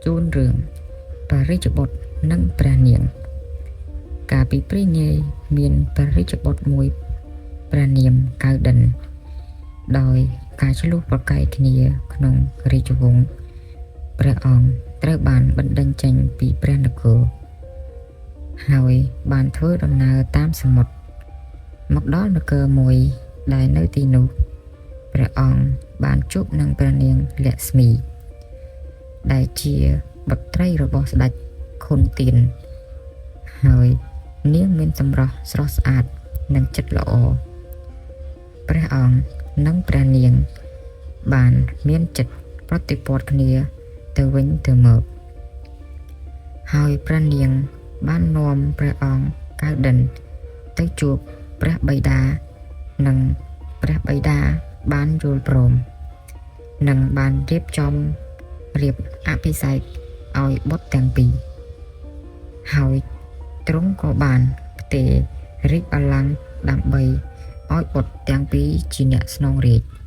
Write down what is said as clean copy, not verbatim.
ជូនរឿងព្រះរាជបុត្រនិងព្រះនាង កាលពីព្រេងនាយមានព្រះរាជបុត្រមួយព្រះនាមកៅដិន ដោយការឈ្លោះប្រកែកគ្នាក្នុងរាជវង្សព្រះអង្គត្រូវបានបណ្តេញចេញពីព្រះនគរហើយបានធ្វើដំណើរតាមសមុទ្រមកដល់នគរមួយដែលនៅទីនោះព្រះអង្គបានជួបនឹងព្រះនាងលក្ស្មី ដែលជាបុត្រីរបស់ស្ដេចខុនទៀនហើយនាងមានសម្រស់ស្រស់ស្អាតនិងចិត្តល្អព្រះអង្គនិងព្រះនាងបានមានចិត្តប្រតិព័ទ្ធគ្នាទៅវិញទៅមកហើយព្រះនាងបាននាំព្រះអង្គកៅដិនទៅជួបព្រះបិតានិងព្រះបិតាបានយល់ព្រមនិងបានរៀបចំរៀបអភិសេកឲ្យបុត្រទាំងពីរហើយទ្រង់ក៏បានផ្ទេររាជបល្ល័ង្កដើម្បីឲ្យបុត្រទាំងពីរជាអ្នកស្នងរាជ្យ។